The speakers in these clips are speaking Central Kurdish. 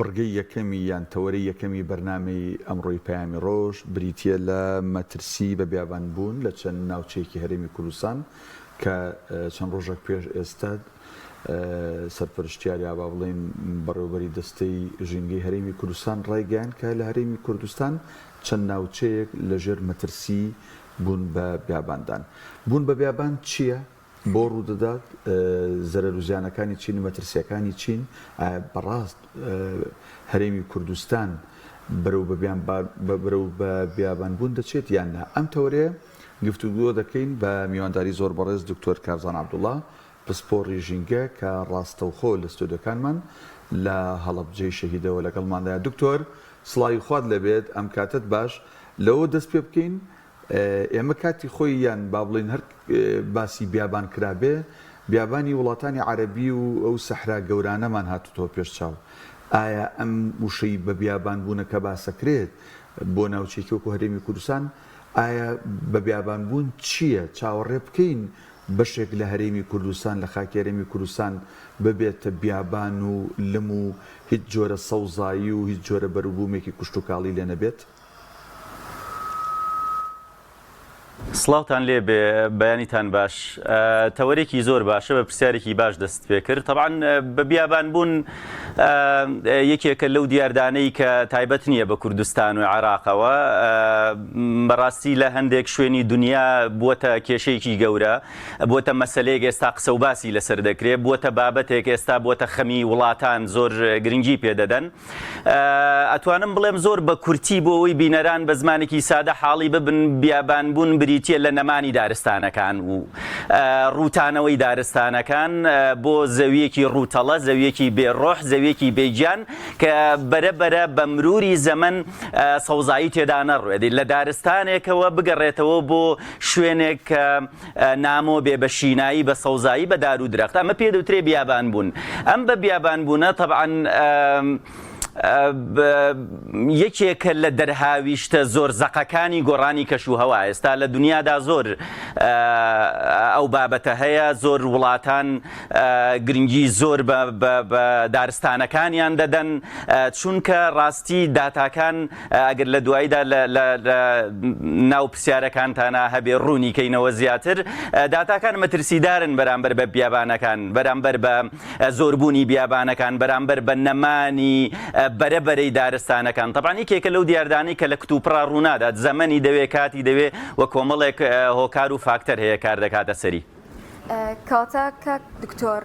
بڕگەی یەکەمی یان تەوەرەی یەکەمی بەرنامەی ئەمڕۆی پەیامی ڕۆژ بریتییە لە مەترسی بە بیابان بوون لە چەند ناوچەیەکی هەرێمی کوردستان کە چەند ڕۆژێک پێش ئێستا سەرپەرشتیار یا با بڵێین بەڕێوەبەری دەستەی ژینگەی هەرێمی کوردستان ڕایگەیاند کە لە هەرێمی کوردستان چەند ناوچەیەک لەژێر مەترسی بوون بە بیاباندان. بوون بە بیابان چییە؟ بۆ ڕوودەدات؟ زەرەر و زیانەکانی چین؟ مەترسییەکانی چین؟ ئایا بەڕاست هەرێمی کوردستان بەرەو بەرەو بە بیابانبوون دەچێت یان نا؟ ئەم تەوەرەیە گفتوگۆ دەکەین بە میوانداری زۆر بەڕێز دکتۆر کارزان عەبدوڵا پسپۆڕی ژینگە کە ڕاستەوخۆ لە ستۆدیۆکانمان لە هەڵەبجەی شەهیدەوە لەگەڵماندایە. دکتۆر سڵاوی خوات لێبێت، ئەم کاتەت باش. لەوە دەست پێ بکەین ئێمە کاتی خۆی یان با بڵێین هەر باسی بیابان کرابێ، بیابانی وڵاتانی عەرەبی و ئەو سەحرا گەورانەمان هاتووتەوە پێش چاو. ئایا ئەم وشەی بە بیابان بوونە کە باسەکرێت بۆ ناوچەیەکی وەکو هەرێمی کوردستان، ئایا بە بیابان بوون چییە؟ چاوەڕێ بکەین بەشێک لە هەرێمی کوردستان، لە خاکی هەرێمی کوردستان ببێتە بیابان و لم و هیچ جۆرە سەوزایی و هیچ جۆرە بەروبوومێکی کوشتوکاڵی لێ نەبێت؟ سڵاوتان لێ بێ بەیانیتان باش تەوەرێکی زۆر باشە بە پرسیارێکی باش دەست پێ کرد تەبعەن بە بیابان بوون یەکێکە لەو دیاردانەی کە تایبەت نییە بە کوردستان و عێراقەوە بەڕاستی لە هەندێک شوێنی دنیا بووەتە کێشەیەکی گەورە بووەتە مەسلەیەک ئێستا قسە و باسی لەسەر دەکرێت بووەتە بابەتێک ئێستا بووەتە خەمی وڵاتان زۆر گرنگی پێدەدەن ئەتوانم بڵێم زۆر بە کورتی بۆ ئەوەی بینەران بە زمانێکی سادە حاڵی ببن، بیابانبوون بریتییە لە نەمانی دارستانەکان و ڕووتانەوەی دارستانەکان بۆ زەوییەکی ڕووتەڵە، زەوییەکی بێ ڕۆح، زەوییەکی بێ گیان کە بەرە بەرە بە مروری زەمەن سەوزایی تێدا نەڕوێت. لە دارستانێکەوە بگەڕێتەوە بۆ شوێنێک کە نامۆ بێ بە شینایی بە سەوزایی بە دار و درەخت ئەمە پێ دەوترێ بیابان بوون ئەم بە بیابان بوونە تەبعەن یەکێکە لە دەرهاویشتە زۆر زەقەکانی گۆڕانی کەش و هەوا ئێستا لە دنیادا زۆر ئەو بابەتە هەیە زۆر وڵاتان گرنگی زۆر بە دارستانەکانیان دەدەن چونکە ڕاستی داتاکان ئەگەر لە دواییدا لە ناو پرسیارەکانتانا هەبێ ڕوونی کەینەوە زیاتر، داتاکان مەترسیدارن بەرامبەر بە بیابانەکان، بەرامبەر بە زۆربوونی بیابانەکان، بەرامبەر بە نەمانی بەرە بەرەی دارستانەکان. تەبعەن یەکێکە لەو دیاردانەی کە لە کتوپڕا ڕوونادات، زەمەنی دەوێ، کاتی دەوێ و کۆمەڵێک هۆکار و فاکتەر هەیە کار دەکاتە سەری. کەواتە کاک دکتۆر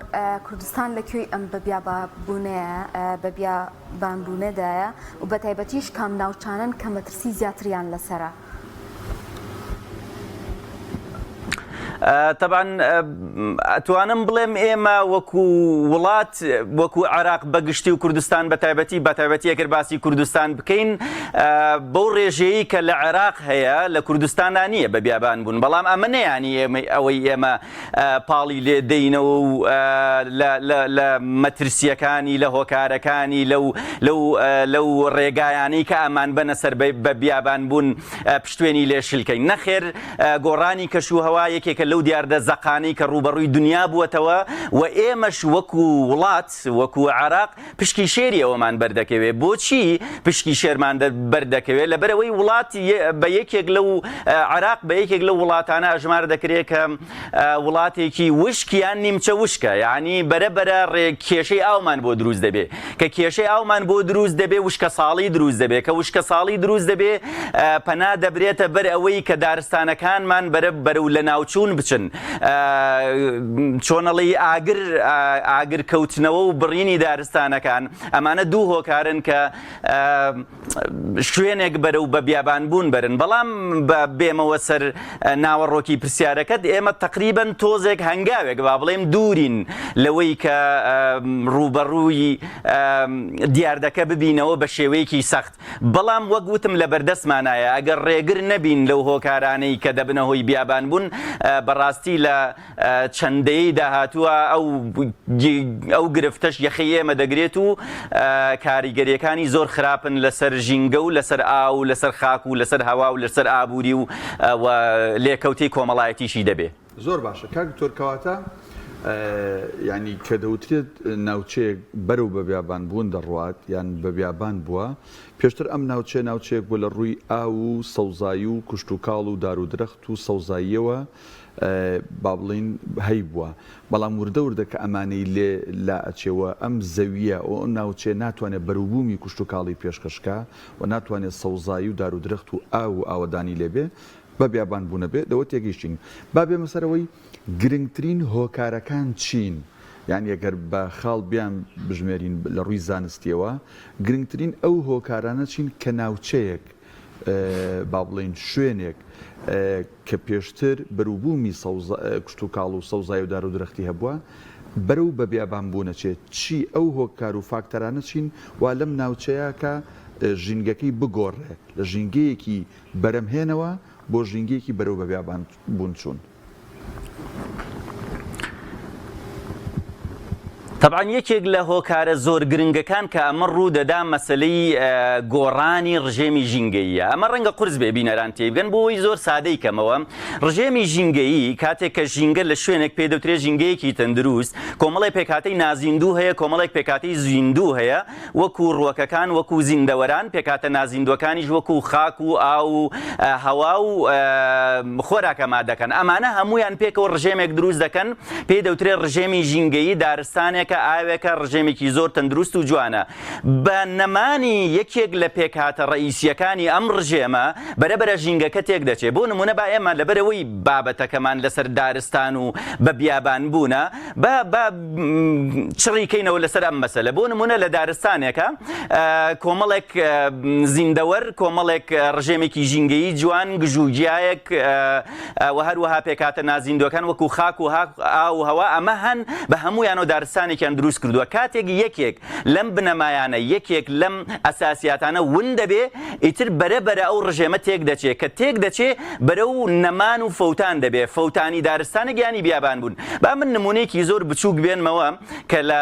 کوردستان لە کوێی ئەم بە بیابانبوونەیە بە بیابانبوونەدایە و بە تایبەتیش کام ناوچانەن کە مەترسی زیاتریان لەسەرە؟ تەبعەن ئەتوانم بڵێم ئێمە وەکو وڵات وەکو عێراق بەگشتی و کوردستان بە تایبەتی بە تایبەتی ئەگەر باسی کوردستان بکەین بەو ڕێژەیە کە لە عێراق هەیە لە کوردستاندا نییە بە بیابان بوون بەڵام ئەمە نەیانی ئێمەی ئەوەی ئێمە پاڵی لێ دەینەوە و لە مەترسیەکانی لە هۆکارەکانی لەو لەو لەو ڕێگایانەی کە ئامان بەنە سەر بە بیابان بوون پشتێنی لێ شلکەین نەخێر گۆڕانی کەش و هەوا یەکێکە لەو دیاردە زەقانەی کە ڕووبەڕووی دنیا بووەتەوە و ئێمەش وەکو وڵات وەکو عێراق پشکی شێری ئەوەمان بەردەکەوێ. بۆچی پشکی شێرمان بەردەکەوێ؟ لەبەرئەوەی وڵات بە یەکێک لەو عێراق بە یەکێک لەو وڵاتانە ئەژمار دەکرێ کە وڵاتێکی وشک یان نیمچە وشکە یعنی بەرە بەرە ڕێ کێشەی ئاومان بۆ دروست دەبێ کە کێشەی ئاومان بۆ دروست دەبێ وشکە ساڵی دروست دەبێ کە وشکە ساڵی دروست دەبێ پەنا دەبرێتە بەر ئەوەی کە دارستانەکانمان بەرە بەرەو لەناوچوون بچن چۆنەڵی ئاگر ئاگر کەوتنەوە و بڕینی دارستانەکان ئەمانە دوو هۆکارن کە شوێنێک بەرەو بە بیابان بوون بەرن بەڵام بە بێمەوە سەر ناوەڕۆکی پرسیارەکەت ئێمە تقریبن تۆزێک هەنگاوێک با بڵێم دوورین لەوەی کە ڕووبەڕووی دیاردەکە ببینەوە بە شێوەیەکی سەخت بەڵام وەک وتم لەبەردەستمانایە ئەگەر ڕێگر نەبین لەو هۆکارانەی کە دەبنە هۆی بیابان بوون بەڕاستی لە چەند دەیەی داهاتووە ئەو ئەو گرفتەش یەخەی ئێمە دەگرێت و کاریگەریەکانی زۆر خراپن لەسەر ژینگە و لەسەر ئاو و لەسەر خاک و لەسەر هەوا و لەسەر ئابووری و لێکەوتەی کۆمەڵایەتیشی دەبێ. زۆر باشە کاک دکتۆر کەواتە. یانی کە دەوترێت ناوچەیەک بەرەو بەبیابان بوون دەڕوات یان بەبیابان بووە، پێشتر ئەم ناوچەیە ناوچەیەک بووە لە ڕووی ئاو و سەوزایی و کشتوکاڵ و دارودرەخت و سەوزاییەوە با بڵێین هەیبووە، بەڵام وردە وردە کە ئەمانەی لێ لا ئەچێ و ئەم زەوییە و ئەو ناوچەیە ناتوانێ بەروبوومی کشتوکاڵی پێشکەش کا و ناتوانێ سەوزایی و دارودرەخت و ئاو و ئاوەدانی لێ بێ، بە بیابان بوونە بێ، لەوە تێگەیشتین. با بێمە سەر ئەوەی گرنگترین هۆکارەکان چین؟ یانی گەر بە خاڵ بیان بژمێرین لە ڕووی زانستیەوە گرنگترین ئەو هۆکارانە چین کە ناوچەیەک با بڵێین شوێنێک کە پێشتر بەروبوومی کشتوکاڵ و سەوزایی و دار و درەختی هەبووە بەرەو بە بیابان بوون ئەچێت چی ئەو هۆکار و فاکتەرانە چین وا لەم ناوچەیە کە ژینگەکەی بگۆڕێ لە ژینگەیەکی بەرەمهێنەوە بۆ ژینگەیەکی بەرەو بە بیابان بوون چوون. تەبعەن یەکێک لە هۆکارە زۆر گرنگەکان کە ئەمە ڕوو دەدا مەسەلەی گۆڕانی ڕژێمی ژینگەییە. ئەمە ڕەنگە قورس بێ بینەران تێیبگەن، بۆ ئەوەی زۆر سادەی کەمەوە، ڕژێمی ژینگەیی کاتێک کە ژینگە لە شوێنێک پێی دەوترێ ژینگەیەکی تەندروست، کۆمەڵێک پێکهاتەی نازیندوو هەیە، کۆمەڵێک پێکهاتەی زیندوو هەیە، وەکو ڕووەکەکان، وەکو زیندەوەران، پێکهاتە نازیندووەکانیش وەکو خاک و ئاو و هەوا و خۆراکە مادەکان. ئەمانە هەموویان پێکەوە ڕژێمێک دروست دەکەن، پێی دەوترێت ڕژێمی ژینگەیی، دارستانێکە، ئاوێکە، ڕژێمێکی زۆر تەندروست و جوانە. بە نەمانی یەکێک لە پێکهاتە ڕەئیسییەکانی ئەم ڕژێمە، بەرەبەرە ژینگەکە تێکدەچێت. بۆ نموونە با ئێمە لەبەرئەوەی بابەتەکەمان لەسەر دارستان و بە بیابانبوونە، با با چڕی کەینەوە لەسەر ئەم مەسەلە. بۆ نموونە لە دارستانێکە کۆمەڵێک زیندەوەر، کۆمەڵێک ڕژێمێکی ژینگەیی جوان، گژوگیایەک و هەروەها پێکهاتە نازیندووەکان وەکو خاک و ئاو و هەوا ئەمە هەن، بە هەموویانەوە دارستانێکیان دروست کردووە. کاتێک یەکێک لەم بنەمایانە، یەکێک لەم ئەساسیاتانە ون دەبێ، ئیتر بەرە بەرە ئەو ڕژێمە تێک دەچێ. کە تێک دەچێ بەرەو نەمان و فەوتان دەبێ. فەوتانی دارستانێک یانی بیابان بوون. با من نموونەیەکی زۆر بچووک بێنمەوە کە لە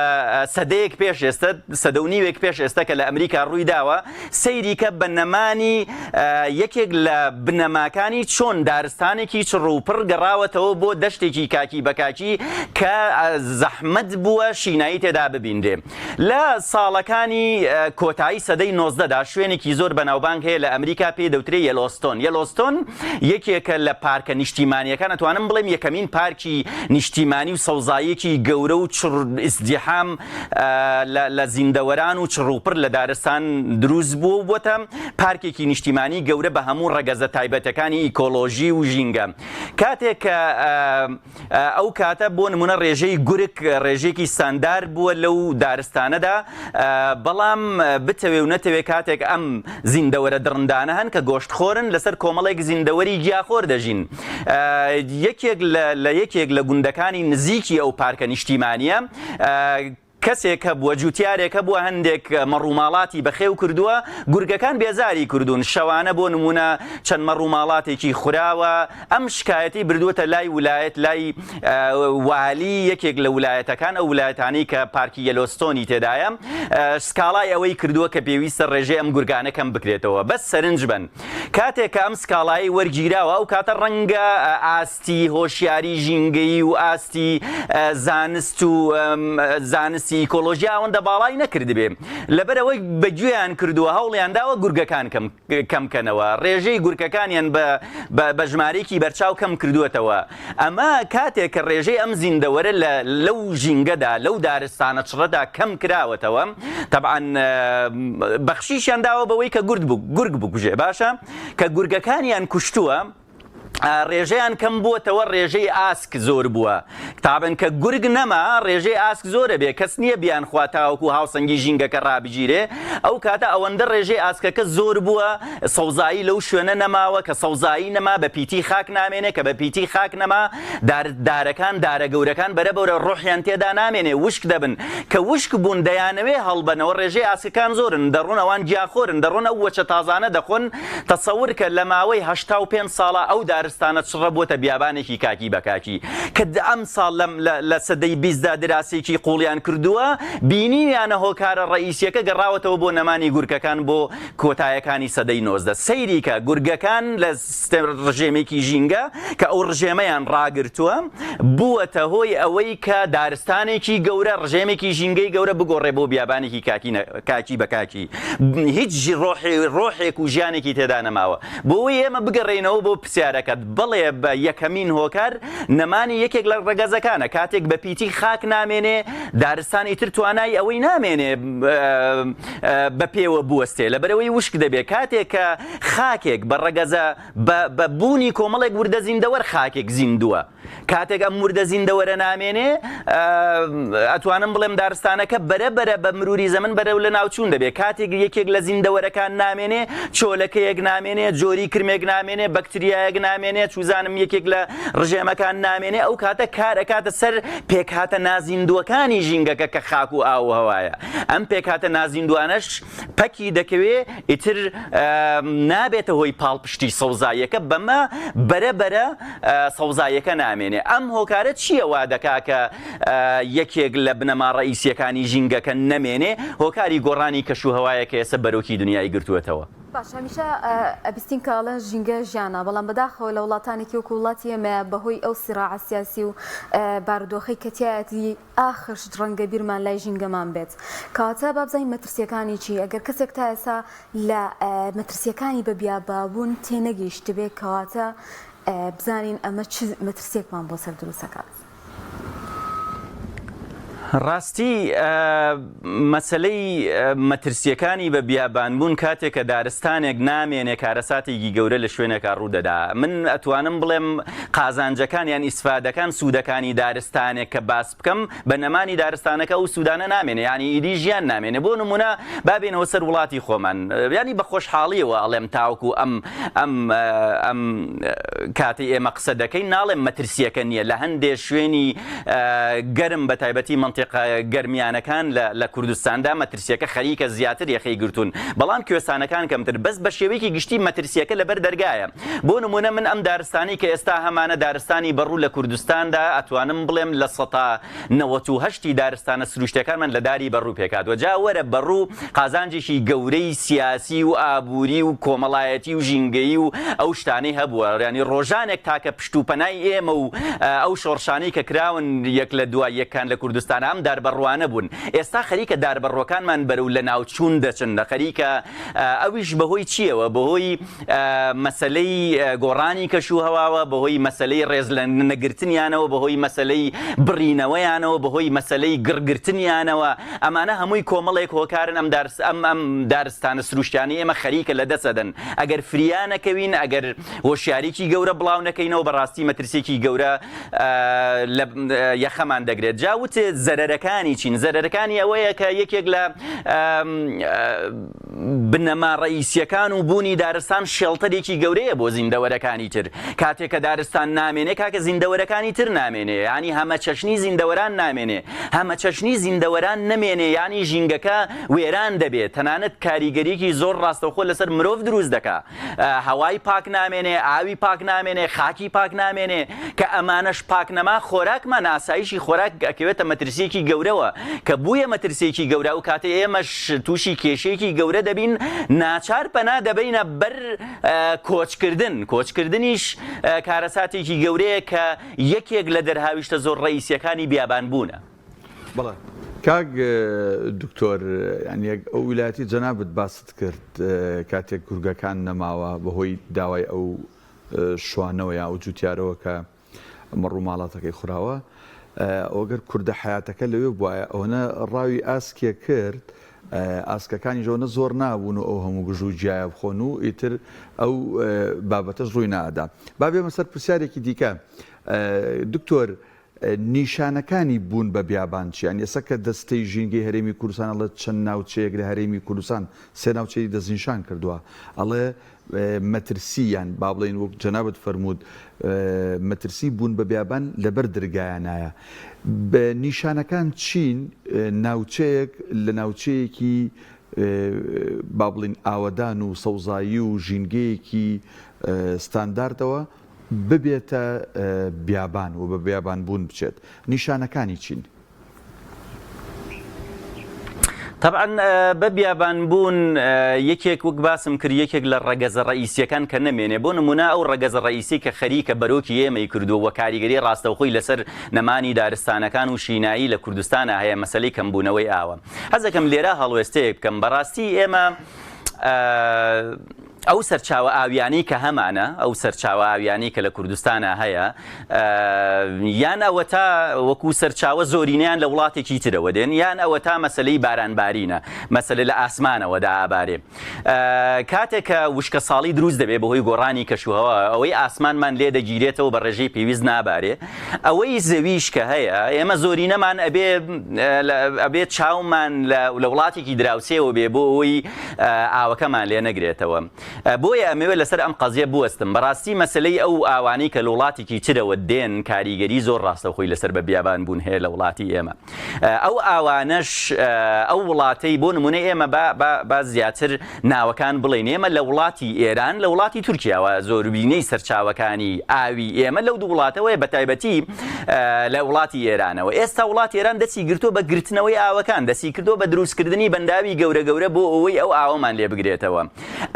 سەدەیەک پێش ئێستە، سەدە و نیوێک پێش ئێستە کە لە ئەمریکا ڕووی داوە، سەیری کە بە نەمانی یەکێک لە بنەماکانی چۆن دارستانێکی چڕ و پڕ گەڕاوەتەوە بۆ دەشتێکی کاکی بە کاکی کە زەحمەت بووە شینایی تێدا ببینرێ. لە ساڵەکانی کۆتایی سەدەی نۆزدەدا شوێنێکی زۆر بەناوبانگ هەیە لە ئەمریکا پێی دەوترێ یەلۆستۆن. یەلۆستۆن یەکێکە لە پارکە نیشتیمانییەکان، ئەتوانم بڵێم یەکەمین پارکی نیشتیمانی و سەوزاییەکی گەورە و چڕ ئیزدیحام لە زیندەوەران و چڕوپڕ لە دارستان دروست بووە و بۆتە پارکێکی نیشتیمانی گەورە بە هەموو ڕەگەزە تایبەتەکانی ئیکۆلۆژی و ژینگە. کاتێک کە ئەو کاتە بۆ نمونە ڕێژەی گورگ ڕێژەیەکی ستاندار بووە لەو دارستانەدا، بەڵام بتەوێ و نەتەوێ کاتێک ئەم زیندەوەرە دڕندانە هەن کە گۆشتخۆرن لەسەر کۆمەڵێک زیندەوەری گیاخۆر دەژین. یەکێک لە یەکێک لە گوندەکانی نزیکی ئەو پارکە نیشتیمانییە کەسێک هەبووە، جووتیارێک هەبووە هەندێک مەڕوماڵاتی بەخێو کردووە، گورگەکان بێزاری کردوون، شەوانە بۆ نموونە چەند مەڕوماڵاتێکی خوراوە، ئەم شکایەتی بردووەتە لای ولایەت، لای والی یەکێک لە ولایەتەکان، ئەو ولایەتانەی کە پارکی یەلۆستۆنی تێدایە، سکاڵای ئەوەی کردووە کە پێویستە ڕێژەی ئەم گورگانە کەم بکرێتەوە. بەس سەرنج بەن کاتێک کە ئەم سکاڵایەی وەرگیراوە ئەو کاتە ڕەنگە ئاستی هۆشیاری ژینگەیی و ئاستی زانست و زانستی ئیکۆلۆژیا ئەوەندە باڵای نەکردبێ، لەبەرئەوەی بە گوێیان کردووە هەوڵیان داوە گورگەکان کەم کەم کەنەوە، ڕێژەی گورکەکانیان بە بە ژمارەیەکی بەرچاو کەم کردووەتەوە. ئەمە کاتێک کە ڕێژەی ئەم زیندەوەرە لە لەو ژینگەدا، لەو دارستانە چڕەدا کەم کراوەتەوە، تەبعەن بەخشیشیان داوە بەوەی کە گورد گورگ بکوژێ، باشە کە گورگەکانیان کوشتووە، ڕێژەیان کەم بووەتەوە ڕێژەی ئاسک زۆر بووە تابن کە گورگ نەما ڕێژەی ئاسک زۆرە بێ کەس نییە بیانخوا تاوەکو هاوسەنگی ژینگەکە ڕابگیرێ ئەو کاتە ئەوەندە ڕێژەی ئاسکەکە زۆر بووە سەوزایی لەو شوێنە نەماوە کە سەوزایی نەما بە پیتی خاک نامێنێ کە بە پیتی خاک نەما دار دارەکان دارە گەورەکان بەرە بەرە ڕۆحیان تێدا نامێنێ وشک دەبن کە وشک بوون دەیانەوێ هەڵبەنەوە ڕێژەی ئاسکەکان زۆرن دەڕۆن ئەوان گیاخۆرن دەڕۆن ئەو وەچە تازانە دەخۆن تەسەور کە لە ماوەی 85 ساڵا ئەو دار. دارستانە چڕە بووەتە بیابانێکی کاکی بە کاکی کە ئەمساڵ لەم لە سەدەی بیستدا دراسەیەکی قووڵیان کردووە بینیویانە هۆکارە ڕەئیسیەکە گەڕاوەتەوە بۆ نەمانی گورکەکان بۆ کۆتایەکانی سەدەی 19. سەیریکە گورگەکان لە ڕژێمێکی ژینگە کە ئەو ڕژێمەیان ڕاگرتووە بووەتە هۆی ئەوەی کە دارستانێکی گەورە ڕژێمێکی ژینگەی گەورە بگۆڕێ بۆ بیابانێکی کاکی کاکی بە کاکی هیچ ڕۆحێک و ژیانێکی تێدا نەماوە. بۆوەی ئێمە بگەڕێینەوە بۆ پرسیارەکەت، بەڵێ بە یەکەمین هۆکار نەمانی یەکێک لە ڕەگەزەکانە، کاتێک بە پیتی خاک نامێنێ دارستان ئیتر توانای ئەوەی نامێنێ بە پێوە بوەستێ لەبەرئەوەی وشک دەبێ، کاتێک کە خاکێک بە ڕەگەزە بە بوونی کۆمەڵێک وردە زیندەوەر خاکێک زیندووە. کاتێک ئەم وردە زیندەوەرە نامێنێ ئەتوانم بڵێم دارستانەکە بەرە بەرە بە مروری زەمن بەرەو لە ناوچوون دەبێ کاتێک یەکێک لە زیندەوەرەکان نامێنێ چۆلەکەیەک نامێنێ جۆری کرمێک نامێنێ بەکتریایەک نامێنێ چوزانم یەکێک لە ڕژێمەکان نامێنێ ئەو کاتە کار ئەکاتە سەر پێکهاتە نازیندووەکانی ژینگەکە کە خاک و ئاو و هەوایە ئەم پێکهاتە نازیندوانەش پەکی دەکەوێ ئیتر نابێتە هۆی پاڵپشتی سەوزاییەکە بەمە بەرە بەرە سەوزاییەکە نامێنێ ئەم هۆکارە چییە وا دەکا کە یەکێک لە بنەما ڕەئیسیەکانی ژینگەکە نەمێنێ هۆکاری گۆڕانی کەش و هەوایە کە ئێستا بەرۆکی دنیای گرتووەتەوە. باش هەمیشە ئەبیستین کە ئەڵێن ژینگە ژیانە بەڵام بەداخەوە لە وڵاتانێکی وەکو وڵاتی ئێمەیە بەهۆی ئەو سیڕاعە سیاسی و بارودۆخەی کە تیایەتی ئاخر شت ڕەنگە بیرمان لای ژینگەمان بێت. کەواتە با بزانین مەترسییەکانی چی؟ ئەگەر کەسێک تا ئێستا لە مەترسییەکانی بە بیابابوون تێنەگەیشتبێ کەواتە بزانین ئەمە چ مەترسییەکمان بۆ سەر دروست ئەکات. ڕاستی مەسەلەی مەترسییەکانی بە بیابانبوون کاتێک کە دارستانێک نامێنێ کارەساتێکی گەورە لە شوێنێکا ڕوو دەدا. من ئەتوانم بڵێم قازانجەکان یان ئیسفادەکان سوودەکانی دارستانێک کە باس بکەم بە نەمانی دارستانەکە ئەو سوودانە نامێنێ یانی ئیدی ژیان نامێنێ بۆ نموونە با بێینەوە سەر وڵاتی خۆمان یانی بە خۆشحاڵیەوە ئەڵێم تاوەکو ئەم ئەم ئەم کاتەی ئێمە قسە دەکەین ناڵێم مەترسیەکە نییە لە هەندێ شوێنی گەرم بە تایبەتی مەنتیقە گەرمیانەکان لە کوردستاندا مەترسیەکە خەریکە زیاتر یەخەی گرتوون بەڵام کوێستانەکان کەمتر بەس بە شێوەیەکی گشتی مەترسیەکە لەبەر دەرگایە بۆ نموونە من ئەم دارستانەی کە ئێستا هەمانە دارستانی بەڕوو لە کوردستاندا ئەتوانم بڵێم 98% ی دارستانە سروشتیەکانمان لە داری بەڕوو پێکهاتووە جا وەرە بەڕوو قازانجێکی گەورەی سیاسی و ئابووری و کۆمەڵایەتی و ژینگەیی و ئەو شتانەی هەبووە یانی ڕۆژانێک تاکە پشت و پەنای ئێمە و ئەو شۆڕشانەی کە کراون یەک لە دوای یەکان لە کوردستان ئەم داربەڕوانە بوون ئێستا خەریکە داربەڕوەکانمان بەرەو لەناوچوون دەچن خەریکە ئەویش بەهۆی چییەوە؟ بەهۆی مەسەلەی گۆڕانی کەش و هەواوە، بەهۆی مەسەلەی ڕێز لە نەگرتنیانەوە، بەهۆی مەسەلەی بڕینەوەیانەوە، بەهۆی مەسەلەی گڕگرتنیانەوە، ئەمانە هەمووی کۆمەڵێک هۆکارن ئەم دارس ئەم ئەم دارستانە سروشتیانەی ئێمە خەریکە لە دەست ئەدەن. ئەگەر فریا نەکەوین، ئەگەر هۆشیاریی گەورە بڵاو نەکەینەوە، بەڕاستی مەترسییەکی گەورە لە یەخەمان دەگرێت. جا وتت زەرەرەکانی چین؟ زەرەرەکانی ئەوەیە کە یەکێک لە بنەما ڕەئیسیەکان و بوونی دارستان شێڵتەرێکی گەورەیە بۆ زیندەوەرەکانی تر. کاتێک کە دارستان نامێنێ کاکە زیندەوەرەکانی تر نامێنێ، یانی هەمەچەشنی زیندەوەران نامێنێ. هەمەچەشنی زیندەوەران نەمێنێ یانی ژینگەکە وێران دەبێ، تەنانەت کاریگەریی زۆر ڕاستەوخۆ لەسەر مرۆڤ دروست دەکا. هەوای پاک نامێنێ، ئاوی پاک نامێنێ، خاکی پاک نامێنێ، کە ئەمانەش پاک نەما خۆراکمان ئاسایشی خۆراک ئەکەوێتە مەترسیەکی گەورەوە، کە بوویە مەترسیەکی گەورە ئەو کاتەی ئێمەش تووشی کێشەیەکی گەورە دەبین ناچار پەنا دەبەینە بەر کۆچکردن، کۆچکردنیش کارەساتێکی گەورەیە کە یەکێک لە دەرهاویشتە زۆر ڕەئیسیەکانی بیابانبوونە. بەڵێ کاک دکتۆر یانی ئەو ویلایەتی جەنابت باست کرد کاتێک گورگەکان نەماوە بەهۆی داوای ئەو شوانەوە یا ئەو جوتیارەوە کە مەڕ و ماڵاتەکەی خوراوە ئەوگەر کوردە حیاتەکە لەوێ بواە ئەوەنە ڕاوی ئاسکێ کرد ئاسکەکانی ژەونە زۆر نابوون و ئەو هەموو گژ و گیایە بخۆن و ئیتر ئەو بابەتەش ڕووی نادا با بێمە سەر پرسیارێکی دیکە دکتۆر نیشانەکانی بوون بە بیابان چیان؟ ئێستا کە دەستەی ژینگەی هەرێمی کوردستان ئەڵێ چەند ناوچەیەک لە هەرێمی کوردستان سێ ناوچەی دەستنیشان کردووە ئەڵێ مەترسی یان با بڵێین وەک جەنابت فەرمووت مەترسی بوون بە بیابان لەبەر درگایانایە نیشانەکان چین ناوچەیەک لە ناوچەیەکی با بڵین ئاوەدان و سەوزایی و ژینگەیەکی ستانداردەوە؟ ببێتە بیابان و بە بیابان بوون بچێت نیشانەکانی چین؟ تەبعەن بە بیابان بوون یەکێک وەک باسم کرد یەکێک لە ڕەگەزە ڕئیسیەکان کە نەمێنێ بۆ نمونە ئەو ڕەگەزە ڕئیسی کە خەریکە بەرۆکی ئێمەی کردووە وە کاریگەری ڕاستەوخۆی لەسەر نەمانی دارستانەکان و شینایی لە کوردستانە هەیە مەسەلەی کەمبوونەوەی ئاوە حەزەکەم لێرە هەڵوێستەیەک بکەم بەڕاستی ئێمە ئەو سەرچاوە ئاویانەی کە هەمانە، ئەو سەرچاوە ئاویانەی کە لە کوردستانا هەیە، یان ئەوەتا وەکوو سەرچاوە زۆرینەیان لە وڵاتێکی ترەوە دێن، یان ئەوەتا مەسەلەی بارانبارینە، مەسەلە لە ئاسمانەوە دائەبارێ. کاتێک کە وشکەساڵی دروست دەبێ بەهۆی گۆڕانی کەشوهەوا، ئەوەی ئاسمانمان لێ دەگیرێتەوە بە ڕێژەی پێویست نابارێ، ئەوەی زەویش کە هەیە، ئێمە زۆرینەمان ئەبێ ئەبێ چاومان لە وڵاتێکی دراوسێوە بێ بۆ ئەوەی ئاوەکەمان لێ نەگرێتەوە. بۆیە ئەمەوێ لەسەر ئەم قەزیە بوەستم. بەڕاستی مەسەلەی ئەو ئاوانەی کە لەوڵاتێکی ترەوە دێن کاریگەری زۆر ڕاستەوخۆی لەسەر بە بیابان بوون هەیە لە وڵاتی ئێمە. ئەو ئاوانەش ئەو وڵاتەی بۆ نمونە ئێمە با با با زیاتر ناوەکان بڵێین ئێمە لە وڵاتی ئێران لە وڵاتی تورکیاوە زۆربینەی سەرچاوەکانی ئاوی ئێمە لەو دوو وڵاتەوەیە بەتایبەتی لە وڵاتی ئێرانەوە ئێستا وڵاتی ئێران دەستی گرتووە بە گرتنەوەی ئاوەکان دەستی کردووە بە دروستکردنی بەنداوی گەورە گەورە بۆ ئەوەی ئەو ئاوەمان لێ بگرێتەوە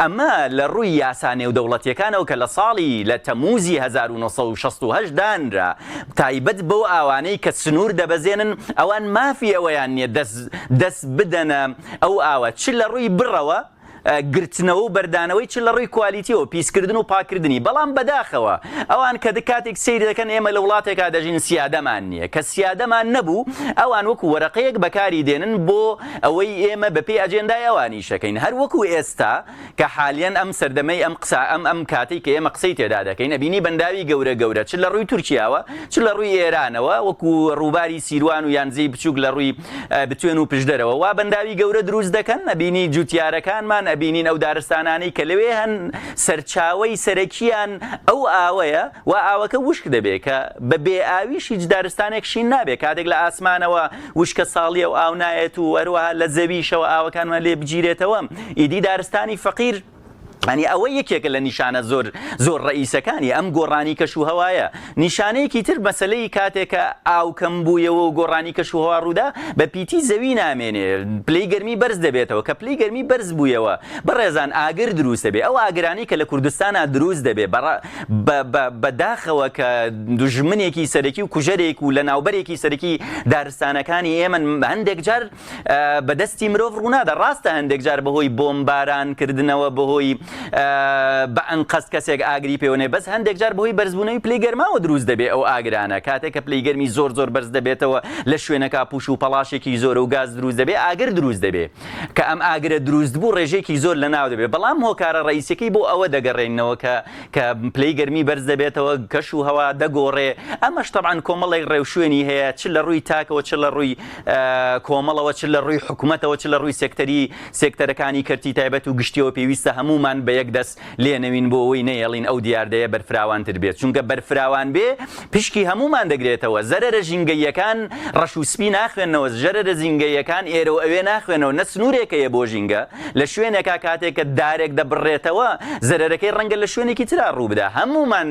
ئەمە لە ڕووی یاسا نێودەوڵەتیەکانەوە کە لە ساڵی لە تەموزی 1968 دانرا تایبەت بەو ئاوانەی کە سنوور دەبەزێنن ئەوان مافی ئەوەیان نییە دەست دەست بدەنە ئەو ئاوە چ لە ڕووی بڕەوە گرتنەوە و بەردانەوەی چ لە ڕووی کوالیتیەوە پیسکردن و پاکردنی بەڵام بەداخەوە ئەوان کە کاتێک سەیر دەکەن ئێمە لە وڵاتێکا دەژین سیادەمان نییە کە سیادەمان نەبوو ئەوان وەکو وەرەقەیەک بەکاری دێنن بۆ ئەوەی ئێمە بەپێی ئەجێندای ئەوان ئیشەکەین هەر وەکو ئێستا کە حالیەن ئەم سەردەمەی ئەم قسە ئەم ئەم کاتەی کە ئێمە قسەی تێدا دەکەین ئەبینی بەنداوی گەورە گەورە چ لە ڕووی تورکیاوە چ لە ڕووی ئێرانەوە وەکو ڕووباری سیروان و یان زێی بچووک لە ڕووی بتوێن و پشدەرەوە وا بەنداوی گەورە دروست دەکەن ئەبینی جوتیارەکانمان ئەبینین ئەو دارستانانەی کە لەوێ هەن سەرچاوەی سەرەکیان ئەو ئاوەیە و ئاوەکە وشک دەبێ کە بە بێ ئاویش هیچ دارستانێک شین نابێ کاتێک لە ئاسمانەوە وشکە ساڵیە و ئاو نایەت و هەروەها لە زەویشەوە ئاوەکانمان لێ بگیرێتەوە ئیدی دارستانی فەقیر ینی ئەوە یەکێکە لە نیشانە زۆر زۆر ڕئیسەکانی ئەم گۆڕانی کەش و هەوایە نیشانەیەکی تر مەسلەی کاتێکە ئاو کەم بوویەوە و گۆڕانی کەش و هەوا ڕوودا بە پیتی زەوی نامێنێ پلەی گەرمی بەرز دەبێتەوە کە پلەی گەرمی بەرز بوویەوە بەڕێزان ئاگر دروست دەبێ ئەو ئاگرانی کە لە کوردستانە دروست دەبێ بە داخەوە کە دوژمنێکی سەرەکی و کوژەرێک و لەناوبەرێکی سەرەکی دارستانەکانی ئێمەن هەندێک جار بە دەستی مرۆڤ ڕوونادا ڕاستە هەندێک جار بەهۆی بۆمباران کردنەوە بەهۆی بە ئەنقەست کەسێک ئاگری پێوەنێ بەس هەندێک جار بەهۆی بەرزبوونەوەی پلەی گەرماوە دروست دەبێ ئەو ئاگرانە کاتێک کە پلەی گەرمی زۆر زۆر بەرز دەبێتەوە لە شوێنەکە پوش و پەڵاشێکی زۆرە و گاز دروست دەبێ ئاگر دروست دەبێ کە ئەم ئاگرە دروست بوو ڕێژەیەکی زۆر لەناو دەبێ بەڵام هۆکارە ڕئیسیەکەی بۆ ئەوە دەگەڕێنەوە کە کە پلەی گەرمی بەرز دەبێتەوە کەش و هەوا دەگۆڕێ ئەمەش تەبعەن کۆمەڵێک ڕێوشوێنی هەیە چ لە ڕووی تاکەوە چ لە ڕووی کۆمەڵەوە چ لە ڕووی حکومەتەوە چ لە ڕووی سێکتەری سێکتەرەکانی کەرتی تایبەت و گشتیەوە پێویستە هەموومان بە یەک دەست لێنەوین بۆ ئەوەی نەیەڵین ئەو دیاردەیە بەرفراوانتر بێت چونکە بەرفراوان بێ پشکی هەموومان دەگرێتەوە زەرەرە ژینگەییەکان ڕەش و سپی ناخوێننەوە زەرەرە ژینگەییەکان ئێرە و ئەوێ ناخوێنەوە نە سنوورێک هەیە بۆ ژینگە لە شوێنێکا کاتێک کە دارێک دەبڕێتەوە زەرەرەکەی ڕەنگە لە شوێنێکی ترا ڕووبدا هەموومان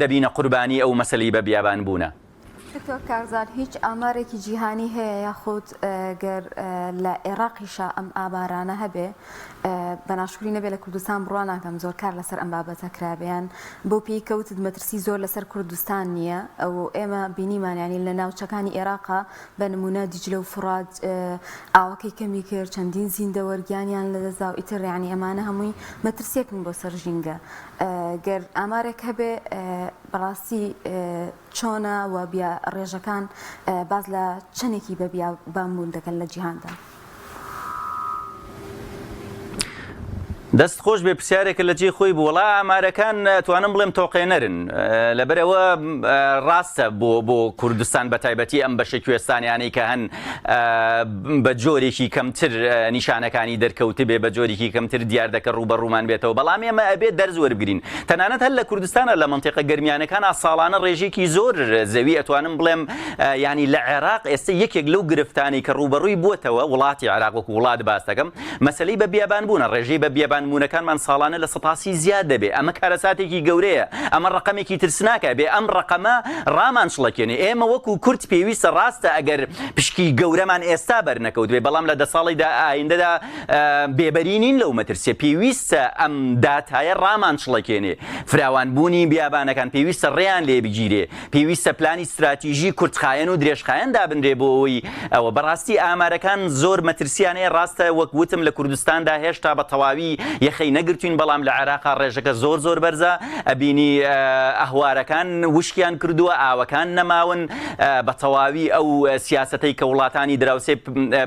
دەبینە قوربانی ئەو مەسەلەی بە بیابان بوونە. دکتۆر کارزان هیچ ئامارێکی جیهانی هەیە یاخود گەر لە ئێراقیشا ئەم ئامارانە هەبێ بە ناشکری نەبێ لە کوردستان بڕوا ناکەم زۆر کار لەسەر ئەم بابەتە کرابێ یان بەو پێی کە وتت مەترسی زۆر لەسەر کوردستان نییە ئەو ئێمە بینیمان ینی لە ناوچەکانی ئێراقا بە نمونە دیجلە و فڕات ئاوەکەی کەمی کرد چەندین زیندەوەر گیانیان لەدەستدا و ئیتر یعنی ئەمانە هەمووی مەترسیەکن بۆ سەر ژینگە گەر ئامارێک هەبێ بەڕاستی چۆنە و بیا ڕێژەکان باس لە چەندێکی بە بیابانبوون دەکەن لە جیهاندا؟ دەست خۆش بێ پرسیارێکە لە جێی خۆی بوو وەڵا ئامارەکان توانم بڵێم تۆقێنەرن لەبەرئەوە ڕاستە بۆ بۆ کوردستان بە تایبەتی ئەم بەشە کوێستانیانەی کە هەن بە جۆرێکی کەمتر نیشانەکانی دەرکەوتبێ بە جۆرێکی کەمتر دیاردەکە ڕووبەڕوومان بێتەوە بەڵام ئێمە ئەبێ دەرس وەربگرین تەنانەت هەر لە کوردستانە لە مەنتیقە گەرمیانەکانا ساڵانە ڕێژەیەکی زۆر زەوی ئەتوانم بڵێم یانی لە عێراق ئێستا یەکێک لەو گرفتانەی کە ڕووبەڕووی بووەتەوە وڵاتی عێراق وەکو وڵات باس دەکەم مەسەلەی بە بیابان بوونە ڕێژەی بە بیابان. بیابانبوونەکانمان ساڵانە 30% زیاد دەبێ. ئەمە کارەساتێکی گەورەیە. ئەمە ڕەقەمێکی ترسناکە. ئەبێ ئەم ڕەقەمە ڕامان چڵەکێنێ. ئێمە وەکو کورد پێویستە ڕاستە ئەگەر پشکی گەورەمان ئێستا بەرنەکەوتبێ بەڵام لە دە ساڵی ئایندەدا بێبەری نین لەو مەترسیە. پێویستە ئەم داتایە ڕامان چڵەکێنێ. فراوانبوونی بیابانەکان پێویستە ڕێیان لێ بگیرێ. پێویستە پلانی ستراتیژی کورتخایەن و درێژخایەن دابنرێ بۆ ئەوەی ئەوە بەڕاستی ئامارەکان زۆر مەترسیان هەیە ڕاستە وەک وتم لە کوردستاندا هێشتا بە تەواوی یەخەی نەگرتوین بەڵام لە عێراقا ڕێژەکە زۆر زۆر بەرزە ئەبینی ئەهوارەکان وشکیان کردووە ئاوەکان نەماون بە تەواوی ئەو سیاسەتەی کە وڵاتانی دراوسێ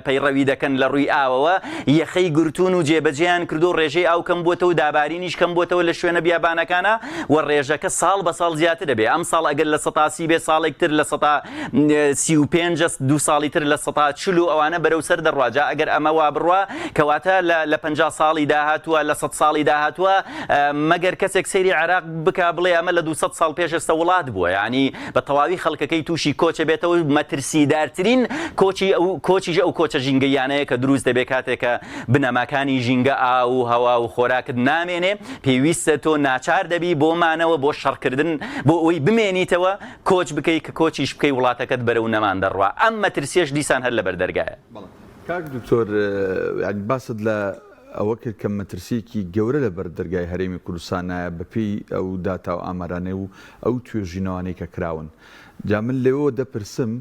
پەیڕەوی دەکەن لە ڕووی ئاوەوە یەخەی گرتوون و جێبەجێیان کردو ڕێژەی ئاو کەم بووەتەوە دابارینیش کەم بووەتەوە لە شوێنە بیابانەکانە و ڕێژەکە ساڵ بە ساڵ زیاتر دەبێ ئەمساڵ ئەگەر 30% بێ ساڵێک تر 35% دوو ساڵی تر 40% و ئەوانە بەرەو سەر دەڕوا جا ئەگەر ئەمە وا بڕوا کەواتە لە 50 ساڵی داهاتووە لە 100 ساڵی داهاتووە مەگەر کەسێک سەیری عێراق بکا بڵێ ئەمە لە 200 ساڵ پێش ئێستا وڵات بووە یعنی بە تەواوی خەڵکەکەی تووشی کۆچە بێتەوە مەترسیدارترین کۆچی ئەو کۆچیش ئەو کۆچە ژینگەیانەیە کە دروست دەبێت کاتێک کە بنەماکانی ژینگە ئاو و هەوا و خۆراکت نامێنێ پێویستە تۆ ناچار دەبی بۆ مانەوە بۆ شەڕکردن بۆ ئەوەی بمێنیتەوە کۆچ بکەی کە کۆچیش بکەی وڵاتەکەت بەرەو نەمان دەڕوا ئەم مەترسیەش دیسان هەر لەبەر دەرگایە. بەڵێ کاک دکتۆر یانی باست لە ئەوە کرد کە مەترسیەکی گەورە لە بەر دەرگای هەرێمی کوردستانایە بە پێی ئەو داتا و ئامارانەی و ئەو توێژینەوانەی کە کراون جا من لێوەوە دەپرسم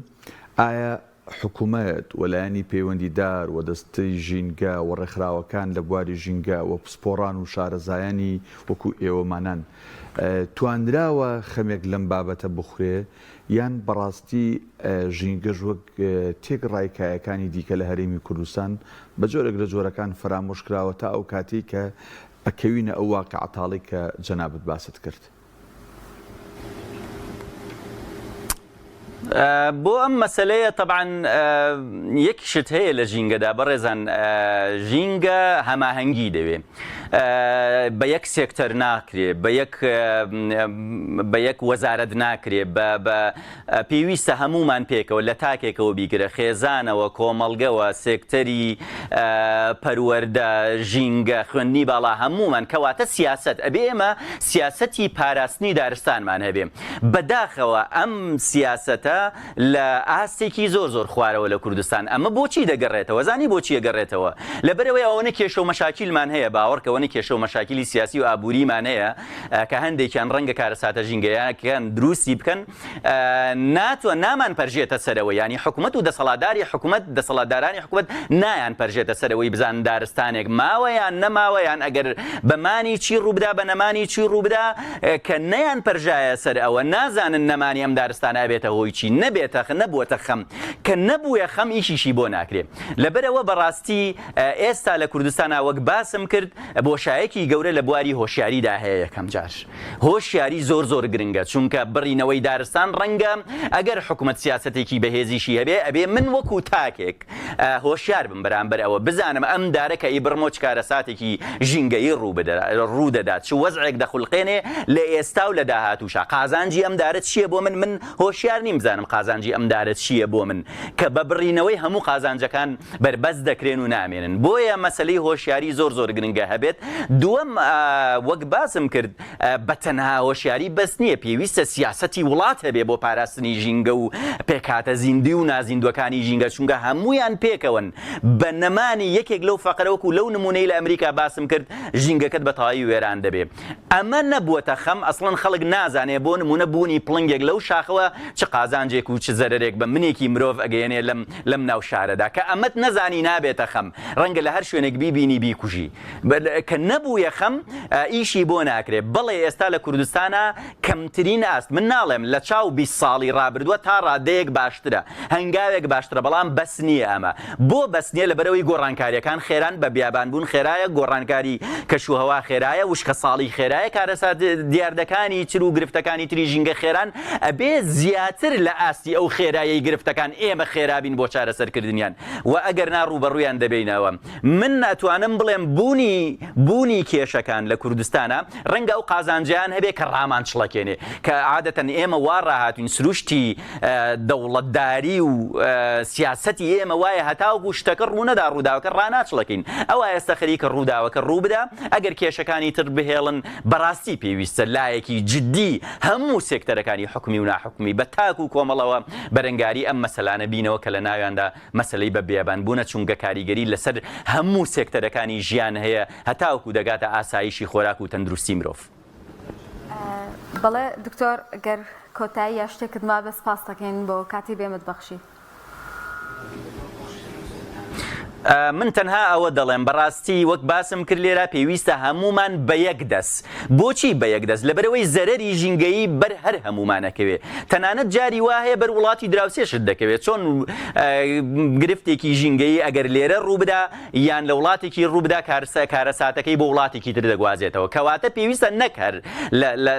ئایا حکومەت و لایەنی پەیوەندیدار و دەستەی ژینگە و ڕێکخراوەکان لە بواری ژینگە و پسپۆڕان و شارەزایانی وەکو ئێوەمانان توانراوە خەمێک لەم بابەتە بخورێ یان بەڕاستی ژینگەش وەک تێکڕای کایەکانی دیکە لە هەرێمی کوردستان بە جۆرێک لە جۆرەکان فەرامۆش کراوە تا ئەو کاتەی کە ئەکەوینە ئەو واقیعە تاڵەی کە جەنابت باست کرد؟ بۆ ئەم مەسەلەیە تەبعەن یەک شت هەیە لە ژینگەدا بەڕێزان ژینگە هەماهەنگی دەوێ بە یەک سێکتەر ناکرێ بە یەک بە یەک وەزارەت ناکرێ بە بە پێویستە هەموومان پێکەوە لە تاکێکەوە بیگرە خێزانەوە کۆمەڵگەوە سێکتەری پەروەردە ژینگە خوێندنی باڵا هەموومان کەواتە سیاسەت ئەبێ ئێمە سیاسەتی پاراستنی دارستانمان هەبێ بەداخەوە ئەم سیاسەتە لە ئاستێکی زۆر زۆر خوارەوە لە کوردستان ئەمە بۆچی دەگەڕێتەوە زانی بۆچی ئەگەڕێتەوە لەبەرئەوەی ئەوەنە کێشە و مەشاکیلمان هەیە باوەڕکە ئەوەنە کێشە و مەشاکیلی سیاسی و ئابووریمان هەیە کە هەندێکیان ڕەنگە کارەساتە ژینگەیەکان دروستی بکەن ناتوە نامان پەرژێتە سەرەوە یانی حکومەت و دەسەڵاتداری حکومەت دەسەڵاتدارانی حکومەت نایان پەرژێتە سەرەوەی بزانن دارستانێک ماوە یان نەماوە یان ئەگەر بە مانی چی ڕووبدا بە نەمانی چی ڕووبدا کە نەیان پەرژایە سەر ئەوە نازانن نەمانی ئەم دارستانە ئەبێتە هۆی چی نەبێتە نەبووەتە خەم کە نەبوویە خەم ئیشیشی بۆ ناکرێ لەبەرئەوە بەڕاستی ئێستا لە کوردستانا وەک باسم کرد بۆشایەکی گەورە لە بواری هۆشیاریدا هەیە یەکەم جار هۆشیاری زۆر زۆر گرنگە چونکە بڕینەوەی دارستان ڕەنگە ئەگەر حکومەت سیاسەتێکی بەهێزیشی هەبێ ئەبێ من وەکو تاکێک هۆشیار بم بەرامبەر ئەوە بزانم ئەم دارە کە ئەیبڕمەوە چ کارەساتێکی ژینگەیی ڕوو دەدات چ وەزعێک دەخولقێنێ لە ئێستا و لە داهاتووشا قازانجی ئەم دارە چییە بۆ من من هۆشیار نیم بزانم قازانجی ئەم دارە چییە بۆ من کە بە بڕینەوەی هەموو قازانجەکان بەربەست دەکرێن و نامێنن بۆیە مەسەلەی هۆشیاری زۆر زۆر گرنگە هەبێت دووەم وەک باسم کرد بە تەنها هۆشیاری بەس نییە پێویستە سیاسەتی وڵات هەبێ بۆ پاراستنی ژینگە و پێکهاتە زیندوی و نازیندوەکانی ژینگە چونکە هەموویان پێکەوەن بە نەمانی یەکێک لەو فەقرە وەکو لەو نمونەی لە ئەمریکا باسم کرد ژینگەکەت بە تەواوی وێران دەبێ ئەمە نەبووەتە خەم ئەسڵەن خەڵک نازانێ بۆ نمونە بوونی پڵنگێک لەو شاخەوە چ قازانجێک و چ زەرەرێک بە منێکی مرۆڤ ئەگەیەنێ لەم لەم ناو شارەدا کە ئەمەت نەزانی نابێتە خەم ڕەنگە لە هەر شوێنێک بیبینی بیکوژی کە نەبوویە خەم ئیشی بۆ ناکرێ بەڵێ ئێستا لە کوردستانا کەمترین ئاست من ناڵێم لە چاو 20 ساڵی ڕابردووە تا ڕادەیەک باشترە هەنگاوێک باشترە بەڵام بەس نییە ئەمە بۆ بەس نییە لەبەرئەوەی گۆڕانکارییەکان خێران بە بیابانبوون خێرایە گۆڕانکاری کەشوهەوا خێرایە وشکەساڵی خێرایە کارەسات دیاردەکانی تر و گرفتەکانی تری ژینگە خێران ئەبێ زیاتر لە. لە ئاستی ئەو خێرایەی گرفتەکان ئێمە خێرا بین بۆ چارەسەرکردنیان و ئەگەرنا ڕووبەڕوویان دەبینەوە. من ئەتوانم بڵێم بوونی بوونی کێشەکان لە کوردستانا ڕەنگە ئەو قازانجەیان هەبێ کە ڕامان چڵەکێنێ کە عادەتەن ئێمە وا ڕاهاتوین سروشتی دەوڵەتداری و سیاسەتی ئێمە وایە هەتاوەکو شتەکە ڕوونەدا ڕووداوەکە ڕاناچڵەکین ئەوا ئێستا خەریکە ڕووداوەکە ڕووبدا ئەگەر کێشەکانی تر بهێڵن بەڕاستی پێویستە لایەکی جدی هەموو سێکتەرەکانی حکومی و ناحکومی بە تاک و کۆمەڵەوە بەرەنگاری ئەم مەسەلانە بینەوە کە لە ناویاندا مەسەلەی بە بیابان بوونە چونگە کاریگەری لەسەر هەموو سێکتەرەکانی ژیان هەیە هەتاوەکو دەگاتە ئاسایشی خۆراک و تەندروستی مرۆڤ. بەڵێ دکتۆر گەر کۆتایی یا شتێکت مابێ سپاست دەکەین بۆ کاتی بێمت بەخشی. من تەنها ئەوە دەڵێم بەڕاستی وەک باسم کرد لێرە پێویستە هەموومان بە یەک دەست بۆچی بە یەک دەست لەبەرئەوەی زەرەری ژینگەیی بەر هەر هەموومان ئەکەوێ تەنانەت جاری وا هەیە بەر وڵاتی دراوسێشت دەکەوێت چۆن گرفتێکی ژینگەیی ئەگەر لێرە ڕووبدا یان لە وڵاتێکی ڕووبدا کارسە کارەساتەکەی بۆ وڵاتێکی تر دەگوازێتەوە کەواتە پێویستە نەک هەر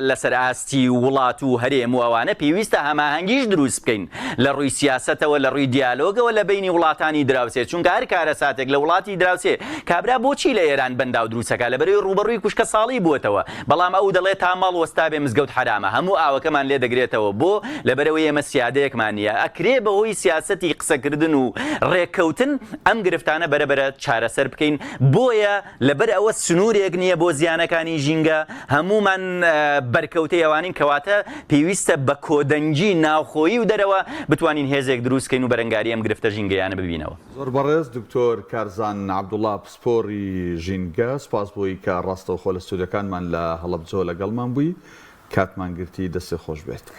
لەسەر ئاستی وڵات و هەرێم و ئەوانە پێویستە هەماهەنگیش دروست بکەین لە ڕووی سیاسەتەوە لە ڕووی دیالۆگەوە لە بەینی وڵاتانی دراوسێ چونکە هەر کارەساتێک لە وڵاتی دراوسێ کابرا بۆچی لە ئێران بەنداو دروستەکا لەبەرئەوەی ڕووبەڕووی کوشکە ساڵی بووەتەوە بەڵام ئەو دەڵێ تا ماڵ وەستابێ مزگەوت حەرامە هەموو ئاوەکەمان لێ دەگرێتەوە بۆ لەبەرئەوەی ئێمە سیادەیەکمان نییە ئەکرێ بەهۆی سیاسەتی قسەکردن و ڕێککەوتن ئەم گرفتانە بەرە بەرە چارەسەر بکەین بۆیە لەبەر ئەوە سنوورێک نییە بۆ زیانەکانی ژینگە هەموومان بەرکەوتەی ئەوانین کەواتە پێویستە بە کۆدەنگی ناوخۆیی و دەرەوە بتوانین هێزێک دروست کەین و بەرەنگاری ئەم گرفتە ژینگەیانە ببینەوە. زۆر بەڕێز دکتۆر کارزان عەبدوڵا پسپۆڕی ژینگە سوپاس بۆی کە ڕاستەوخۆ لە ستۆدیۆکانمان لە هەڵەبجەوە لەگەڵمان بووی کاتمان گرتی دەستت خۆش بێت.